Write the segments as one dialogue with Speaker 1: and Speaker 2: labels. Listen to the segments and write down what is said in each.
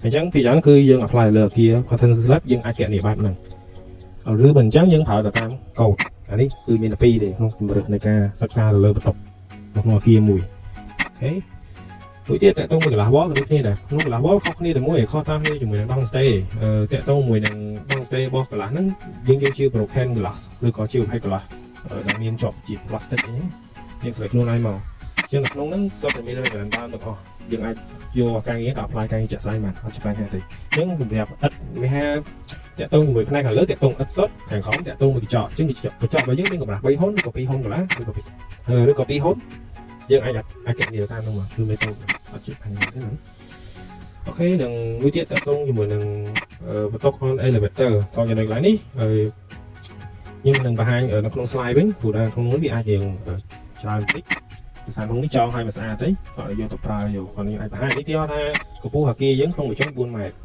Speaker 1: អញ្ចឹងពីច្រើនគឺយើង apply លើអគារ parting slab យើងអាចគណនាបែបហ្នឹងឬមិនអញ្ចឹងយើងប្រើទៅតាមកូដអានេះគឺមានតែពីរទេក្នុងជំរើសនៃការសិក្សាទៅលើបន្ទប់នៅក្នុងអគារមួយ OK មួយទៀតតកតងមួយ glass wall ក៏ដូចគ្នាដែរក្នុង glass wall ខុសគ្នាតែមួយខុសតាមគ្នាជាមួយនឹង density អឺតកតងមួយនឹង density របស់ glass ហ្នឹងយើងយកជា broken glass ឬក៏ជាប្រភេទ glass ដែលមានជាប់ជា plastic អីហ្នឹងយើងស្រេចខ្លួនឯងមកអញ្ចឹងនៅក្នុងហ្នឹងសុទ្ធតែមាន reference ដើមទាំងអស់យើងអាចយកការងារទៅ apply ការងារជាក់ស្ដែងបានអត់ជាបញ្ហាទេអញ្ចឹងសម្រាប់ឥដ្ឋមានថាតកតងជាមួយផ្នែកខាងលើតកតងឥដ្ឋសុទ្ធខាងក្រោមតកតងមួយកញ្ចក់អញ្ចឹងកញ្ចក់របស់យើងមានកម្រាស់3ហ៊ុនឬក៏2ហ៊ុនកន្លះឬក៏2ហ៊ុនយើងអាចអាចគណនាតាមនោះមកគឺមេតូអត់ជាបញ្ហាទេណា OK នឹងមួយទៀតតកតងជាមួយនឹងបន្ទុក on elevator តចំណុចកន្លែងនេះហើយខ្ញុំនឹងបង្ហាញនៅក្នុង slide វិញព្រោះថាក្នុងនោះវាអាចរៀងច្រើនបន្តិចភាសាក្នុងនេះចងឲ្យមកស្អាតទេគាត់យកទៅប្រើយកគាត់នឹងអាចបង្ហាញនេះទីថាកម្ពស់អាគារយើងក្នុងមួយជុំ4ម៉ែត្រ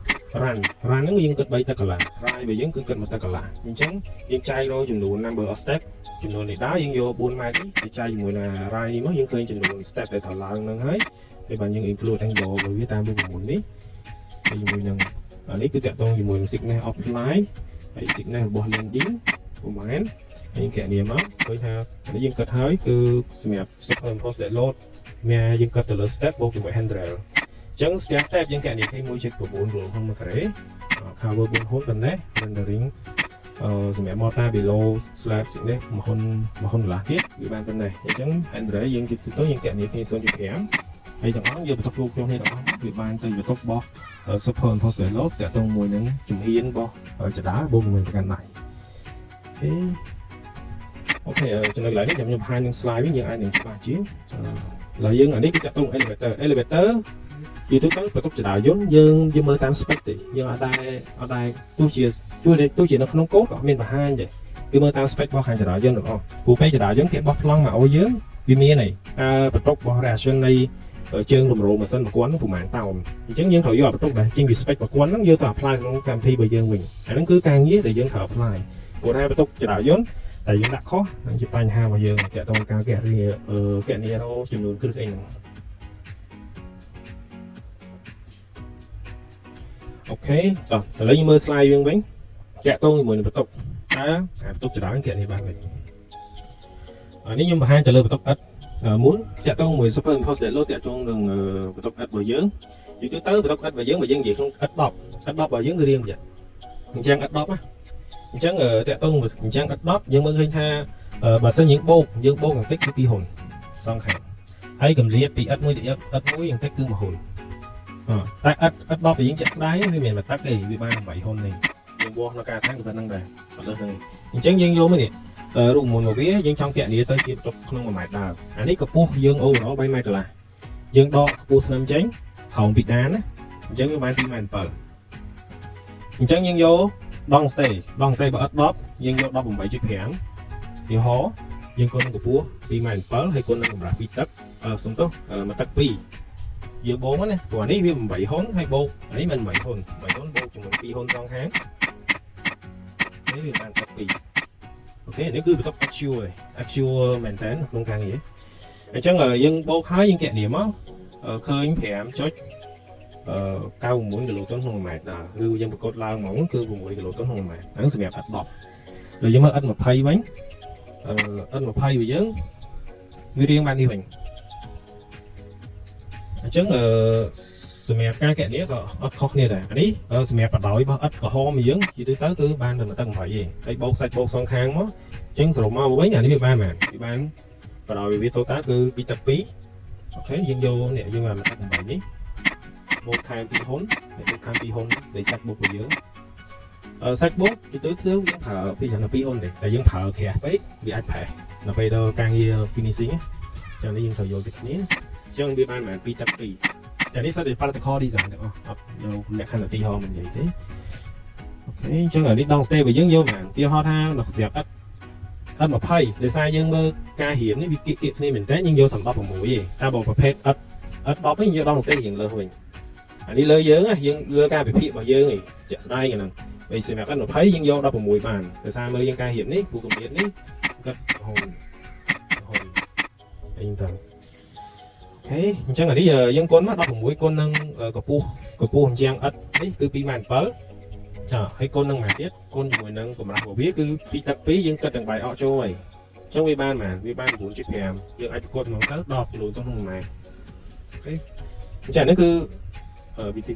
Speaker 1: run run ហ្នឹងយើងគិត3ទឹកកន្លះ rise របស់យើងគឺគិត1ទឹកកន្លះអញ្ចឹងយើងចែករកចំនួន number of step ចំនួននេះដែរយើងយក4ម៉ែត្រនេះទៅចែកជាមួយនឹង rise នេះមកយើងឃើញចំនួន step ដែលត្រូវឡើងហ្នឹងហើយហើយបាទយើង include angle របស់វាតាមរូបមន្តនេះហើយជាមួយនឹងអានេះគឺតាក់ទងជាមួយនឹង thickness of ply ហើយ thickness របស់ landing ប្រហែលហើយយើងគណនាមកឃើញថានេះយើងគិតហើយគឺសម្រាប់ superimpose dead load មានយើងគិតទៅលើ step បូកជាមួយ handrail អញ្ចឹង stair step យើងគណនាឃើញ1.9គីឡូក្នុង1ការ៉េ cover 4ហ៊ុនប៉ុណ្ណេះ rendering អឺសម្រាប់ mortar below slab នេះ1ហ៊ុន1ហ៊ុនកន្លះទៀតវាបានប៉ុណ្ណេះអញ្ចឹង handrail យើងគិតទៅយើងគណនាឃើញ0.5ហើយទាំងអស់យកបន្ទុកលោកចូលគ្នាទាំងអស់វាបានទៅបន្ទុករបស់ superimpose dead load តាក់ទងមួយនឹងជំហានរបស់ចដាបូកជាមួយប្រកាន់ដៃ OK OK ចំណុចកន្លែងនេះខ្ញុំបង្ហាញនឹង slide វិញយើងអាចនឹងច្បាស់ជាងឥឡូវយើងអានេះគឺតាក់ទង elevator elevator ជាទូទៅបន្ទុកជណ្ដើរយន្តយើងយើងមើលតាម spec ទេយើងអត់ដែរអត់ដែរទោះជាទោះទោះជានៅក្នុងកូដក៏អត់មានបង្ហាញដែរគឺមើលតាម spec របស់ខាងជណ្ដើរយន្តទាំងអស់ព្រោះពេលជណ្ដើរយន្តគេបោះប្លង់មកឲ្យយើងវាមានហើយតើបន្ទុករបស់ reaction នៃជើងតម្រូម៉ាស៊ីនប្រព័ន្ធនោះប្រហែលតោនអញ្ចឹងយើងត្រូវយកបន្ទុកដែលចេញពី spec ប្រព័ន្ធហ្នឹងយកទៅ apply ក្នុងកម្មវិធីរបស់យើងវិញអាហ្នឹងគឺការងារដែលយើងត្រូវ apply ព្រោះថាបន្ទុកជណ្ដើរយន្តតែយើងដាក់ខុសហ្នឹងជាបញ្ហារបស់យើងទាក់ទងការគណនាគណនារកចំនួនគ្រឹះអីហ្នឹង OK តោះឥឡូវយើងមើល slide យើងវិញតាក់ទងជាមួយនឹងបន្ទុកតើអាបន្ទុកចរន្តគណនាបានវិញអានេះខ្ញុំបង្ហាញទៅលើបន្ទុកឥដ្ឋមុនតាក់ទងមួយ superimpose dead load តាក់ទងនឹងបន្ទុកឥដ្ឋរបស់យើងយូរទៅទៅបន្ទុកឥដ្ឋរបស់យើងបើយើងនិយាយក្នុងឥដ្ឋ10ឥដ្ឋ10របស់យើងគឺរៀងយ៉ាងអញ្ចឹងឥដ្ឋ10ណាអញ្ចឹងតាក់ទងអញ្ចឹងឥដ្ឋ10យើងមើលឃើញថាបើសិនយើងបូកយើងបូកបន្តិចគឺ2ហ៊ុនសងខាងហើយកម្រិតពីឥដ្ឋមួយទៅឥដ្ឋមួយបន្តិចគឺ1ហ៊ុនតែឥដ្ឋឥដ្ឋ10ដែលយើងចាក់ស្ដាយវាមិនមែនមួយទឹកទេវាបាន8ហ៊ុននេះយើងវាស់នៅការខាងក៏ប៉ុណ្្នឹងដែរអត់លើសហ្នឹងអញ្ចឹងយើងយកមកនេះរូបមន្តមកវាយើងចង់គណនាទៅជាបន្ទុកក្នុង1ម៉ែត្រដើមអានេះកម្ពស់យើង overall 3ម៉ែត្រកន្លះយើងដកកម្ពស់ធ្នឹមចេញក្រោមពីដានណាអញ្ចឹងវាបាន2ម៉ែត្រ7អញ្ចឹងយើងយក densité densité បើឥដ្ឋ10យើងយក18.5យីហោយើងគុណនឹងកម្ពស់2ម៉ែត្រ7ហើយគុណនឹងកម្រាស់2ទឹកសុំទោសមួយទឹក2យើងបូកណាព្រោះអានេះវា8ហ៊ុនហើយបូកអានេះមិន8ហ៊ុន8ហ៊ុនបូកជាមួយ2ហ៊ុនសងខាងនេះវាបានទឹក2 OK នេះគឺបន្ទុក actual ឯង actual មែនតើក្នុងការងារអញ្ចឹងយើងបូកហើយយើងគណនាមកឃើញ5ចុចអឺ99គីឡូតុនក្នុង1ម៉ែត្រដែរឬយើងប្រកួតឡើងហ្មងគឺ6គីឡូតុនក្នុង1ម៉ែត្រហ្នឹងសម្រាប់ឥដ្ឋ10ដល់យើងមើលឥដ្ឋ20វិញអឺឥដ្ឋ20របស់យើងវារៀងបាននេះវិញអញ្ចឹងអឺសម្រាប់ការគណនាក៏អត់ខុសគ្នាដែរអានេះសម្រាប់បដោយរបស់ឥដ្ឋក្រហមយើងជាទូទៅគឺបានតែមួយទឹក8ទេហើយបូកសាច់បូកសងខាងមកអញ្ចឹងសរុបមកវិញអានេះវាបានមែនវាបានបដោយវា total គឺ2ទឹក2 OK យើងយកនេះយើងបានមួយទឹក8នេះបូកថែម2ហ៊ុននេះបូកថែម2ហ៊ុននៃសាច់បុករបស់យើងអឺសាច់បុកទៅទៅយើងប្រើពីច្រើន2ហ៊ុនទេតែយើងប្រើក្រាស់ពេកវាអាចប្រេះដល់ពេលដល់ការងារ finishing ចឹងនេះយើងត្រូវយល់ពីគ្នាអញ្ចឹងវាបានប្រហែល2ទឹក2តែនេះសុទ្ធតែ practical design ទាំងអស់អត់យកលក្ខខណ្ឌឧទាហរណ៍មិននិយាយទេ OK អញ្ចឹងអានេះ densité របស់យើងយកប្រហែលឧទាហរណ៍ថាដល់ប្រាប់ឥដ្ឋឥដ្ឋ20ដោយសារយើងមើលការរៀននេះវាគៀកគៀកគ្នាមែនតើយើងយកត្រឹម16ទេតែបើប្រភេទឥដ្ឋឥដ្ឋ10វិញយក densité យើងលើសវិញអានេះលើយើងយើងលើការវិភាគរបស់យើងឯងជាក់ស្ដែងអាហ្នឹងពេលសម្រាប់ឥដ្ឋ20យើងយក16បានដោយសារមើលយើងការរៀបនេះពូកម្រិតនេះគាត់រហូតរហូត អីទៅ OK អញ្ចឹងអានេះយើងគុណមក16គុណនឹងកម្ពស់កម្ពស់អញ្ចឹងឥដ្ឋនេះគឺ2ម៉ែត្រ7ចាហើយគុណនឹងមួយទៀតគុណជាមួយនឹងកម្រាស់របស់វាគឺ2ទឹក2យើងគិតទាំងបាយអកចូលហើយអញ្ចឹងវាបានប៉ុន្មានវាបាន9.5យើងអាចប្រកួតហ្មងទៅ10គីឡូទៅក្នុង1ម៉ែត្រ OK អញ្ចឹងនេះគឺវិធី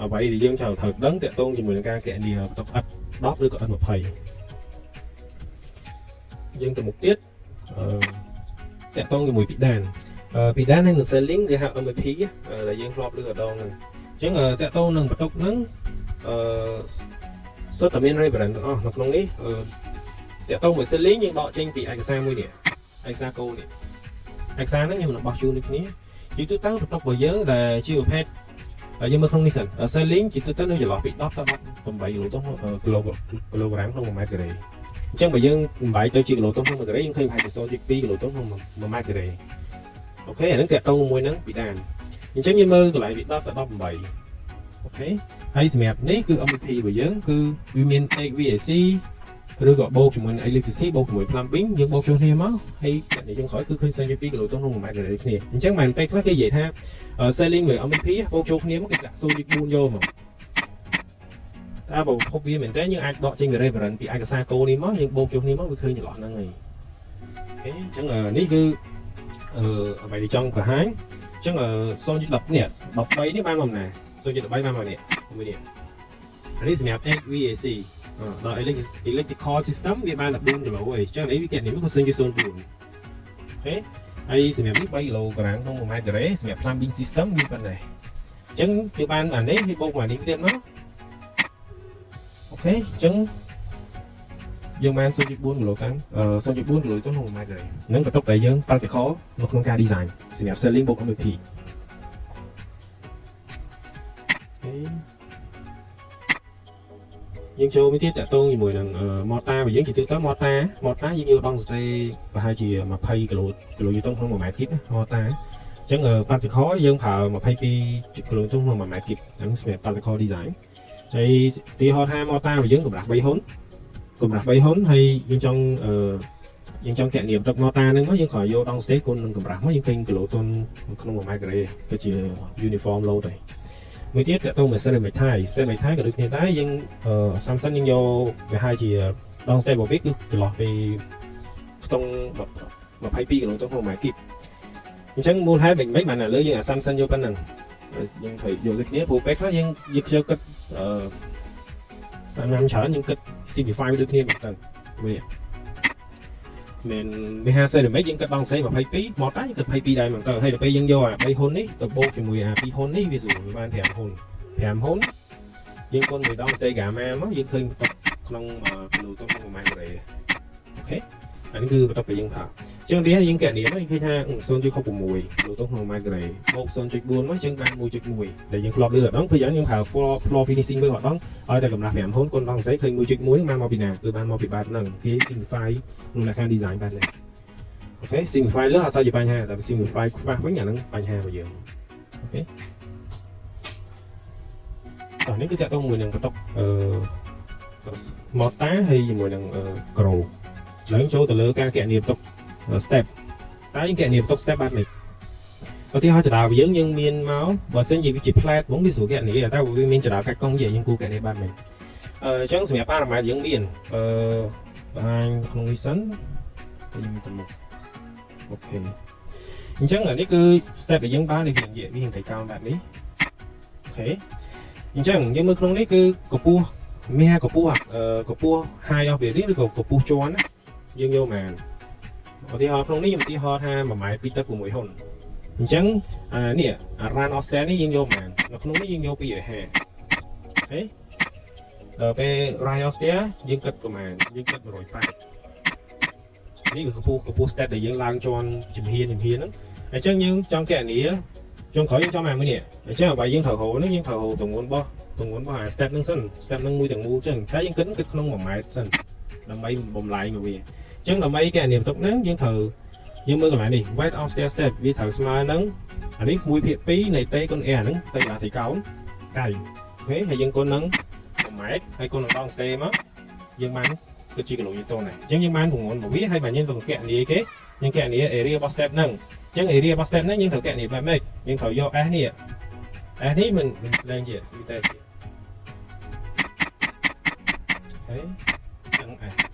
Speaker 1: អ្វីដែលយើងត្រូវត្រូវដឹងតាក់ទងជាមួយនឹងការគណនាបន្ទុកឥដ្ឋ10ឬក៏ឥដ្ឋ20យើងទៅមុខទៀតអឺតាក់ទងជាមួយពិដានពិដាននិង ceiling គេហៅ MEP ដែលយើងធ្លាប់លើម្ដងហ្នឹងអញ្ចឹងតាក់ទងនឹងបន្ទុកហ្នឹងអឺសុទ្ធតែមាន reference ទាំងអស់នៅក្នុងនេះតាក់ទងមួយ ceiling យើងដកចេញពីឯកសារមួយនេះឯកសារគោលនេះឯកសារហ្នឹងខ្ញុំនឹងបោះជូនដូចគ្នាជាទូទៅបន្ទុករបស់យើងដែលជាប្រភេទយើងមើលក្នុងនេះសិន ceiling ជាទូទៅនៅចន្លោះពី10ទៅ18គីឡូទៅគីឡូគីឡូក្រាមក្នុង1ម៉ែត្រការ៉េអញ្ចឹងបើយើងបំបែកទៅជាគីឡូតុនក្នុង1ការ៉េយើងឃើញប្រហែលជា0.2គីឡូតុនក្នុង1ម៉ែត្រការ៉េ OK អាហ្នឹងតាក់ទងមួយនឹងពិដានអញ្ចឹងយើងមើលកន្លែងពី10ទៅ18 OK ហើយសម្រាប់នេះគឺ MEP របស់យើងគឺវាមាន HVAC ឬក៏បូកជាមួយនឹង electricity បូកជាមួយ plumbing យើងបូកចូលគ្នាមកហើយអ្នកនេះចុងក្រោយគឺឃើញ0.2គីឡូតុនក្នុង1ម៉ែត្រការ៉េគ្នាអញ្ចឹងមិនពេលខ្លះគេនិយាយថា ceiling មួយ MEP បូកចូលគ្នាមកគេដាក់0.4យកមកតែបើភពវាមែនតើយើងអាចដកចេញពី reference ពីឯកសារគោលនេះមកយើងបូកចូលគ្នាមកវាឃើញចន្លោះហ្នឹងហើយ OK អញ្ចឹងនេះគឺអឺអ្វីដែលចង់បង្ហាញអញ្ចឹង0.10នេះ13នេះបានមកណា0.13បានមកនេះមួយនេះនេះសម្រាប់ HVAC ដល់ electrical system វាបាន14គីឡូឯងអញ្ចឹងនេះវាគណនាមកគឺ0.04 OK ហើយសម្រាប់នេះ3គីឡូក្រាមក្នុង1ម៉ែត្រការ៉េសម្រាប់ plumbing system វាប៉ុណ្ណេះអញ្ចឹងវាបានអានេះវាបូកមកនេះទៀតមក OK អញ្ចឹងយើងបាន0.4គីឡូក្រាម0.4គីឡូទៅក្នុង1ម៉ែត្រការ៉េនឹងបន្ទុកដែលយើង practical នៅក្នុងការ design សម្រាប់ ceiling បូក MEP OK យើងចូលមួយទៀតតាក់ទងជាមួយនឹង mortar របស់យើងជាទូទៅ mortar mortar យើងយក densité ប្រហែលជា20គីឡូគីឡូយូតុងក្នុង1ម៉ែត្រគីប mortar អញ្ចឹង practical យើងប្រើ22គីឡូតុងក្នុង1ម៉ែត្រគីបហ្នឹងសម្រាប់ practical design ហើយទីហោថា mortar របស់យើងកម្រាស់3ហ៊ុនកម្រាស់3ហ៊ុនហើយយើងចង់អឺយើងចង់គណនាបន្ទុក mortar ហ្នឹងមកយើងគ្រាន់យក densité គុណនឹងកម្រាស់មកយើងឃើញគីឡូតុនក្នុង1ម៉ែត្រការ៉េទៅជា uniform load ហើយមួយទៀតតទៅមួយ ceramic tile ceramic tile ក៏ដូចគ្នាដែរយើង assumption យើងយកវាហៅជា densité របស់វាគឺចន្លោះពីខ្ទង់22គីឡូតុនក្នុង1ម៉ែត្រគីបអញ្ចឹងមូលហេតុមិនមិនបានឥឡូវយើង assumption យកប៉ុណ្ណឹងយើងត្រូវយកដូចគ្នាព្រោះពេលខ្លះយើងយើងខ្ជិលគិតអឺសាមញ្ញច្រើនយើងគិត simplify ដូចគ្នាមកទៅវាមិនវាហា ceramic យើងគិត densité 22មកតាយើងគិត22ដែរមកទៅហើយដល់ពេលយើងយកអា3ហ៊ុននេះទៅបូកជាមួយអា2ហ៊ុននេះវាស្រួលវាបាន5ហ៊ុន5ហ៊ុនយើងគុណមួយ densité gamma មកយើងឃើញបន្ទុកក្នុងគីឡូតុនក្នុង1ម៉ែត្រការ៉េ OK អានេះគឺបន្ទុកដែលយើងប្រើអញ្ចឹងនេះយើងគណនាមកយើងឃើញថា0.66គីឡូតុនក្នុង1ម៉ែត្រការ៉េបូក0.4មកយើងបាន1.1ដែលយើងធ្លាប់លើអត់ដងគឺយ៉ាងយើងប្រើ floor finishing មើលអត់ដងឲ្យតែកម្រាស់5ហ៊ុនគុណ densité ឃើញ1.1ហ្នឹងបានមកពីណាគឺបានមកពីបែបហ្នឹងគេ simplify ក្នុងលក្ខខណ្ឌ design បែបនេះ OK simplify លើអត់សូវជាបញ្ហាតែ simplify ខ្វះវិញអាហ្នឹងបញ្ហារបស់យើង OK តោះនេះគឺតាក់ទងមួយនឹងបន្ទុកអឺ mortar ហើយជាមួយនឹងក្រូឡើងចូលទៅលើការគណនាបន្ទុក step តើយើងគណនាបន្ទុក step បែបម៉េចឧទាហរណ៍ចរាយើងយើងមានមកបើសិនជាវាជា flat ហ្មងវាស្រួលគណនាតែវាមានចរាកាច់កង់យើងគូគណនាបែបម៉េចអឺអញ្ចឹងសម្រាប់ប៉ារ៉ាម៉ែត្រយើងមានអឺបង្ហាញក្នុងនេះសិនហើយយើងទៅមុខ OK អញ្ចឹងអានេះគឺ step ដែលយើងបាននេះវានិយាយវាតែកោនបែបនេះ OK អញ្ចឹងយើងមើលក្នុងនេះគឺកម្ពស់មានហៅកម្ពស់អឺកម្ពស់ height of building ឬក៏កម្ពស់ជាន់ណាយើងយកមកឧទាហរណ៍ក្នុងនេះខ្ញុំឧទាហរណ៍ថា1ម៉ែត្រ2ទៅ6ហ៊ុនអញ្ចឹងអានេះអា run of stair នេះយើងយកមកនៅក្នុងនេះយើងយក250 OK ដល់ពេល rise of stair យើងគិតប្រហែលយើងគិត180នេះគឺកម្ពស់កម្ពស់ step ដែលយើងឡើងជាន់ជំហានជំហានហ្នឹងអញ្ចឹងយើងចង់គណនាចុងក្រោយយើងចង់មកមួយនេះអញ្ចឹងអ្វីយើងត្រូវរកហ្នឹងយើងត្រូវរកទម្ងន់របស់ទម្ងន់របស់អា step ហ្នឹងសិន step ហ្នឹងមួយទាំងមូលអញ្ចឹងតែយើងគិតគិតក្នុង1ម៉ែត្រសិនដើម្បីបំលែងមកវាអញ្ចឹងដើម្បីគណនាបន្ទុកហ្នឹងយើងត្រូវយើងមើលកន្លែងនេះ weight of stair step វាត្រូវស្មើនឹងអានេះ1ភាគ2នៃ t គុណ r ហ្នឹងទៅកន្លះទីកោណកែង OK ហើយយើងគុណនឹង1ម៉ែត្រហើយគុណនឹងដង stair មកយើងបានគឺជាគីឡូញូតុនដែរអញ្ចឹងយើងបានទម្ងន់របស់វាហើយបាទយើងទៅគណនាគេ យើងគណនា area របស់ step ហ្នឹងអញ្ចឹង area របស់ step ហ្នឹងយើងត្រូវគណនាបែបម៉េចយើងត្រូវយក S នេះ S នេះមិនមិនលែងជាវាតែជាហើយអញ្ចឹង S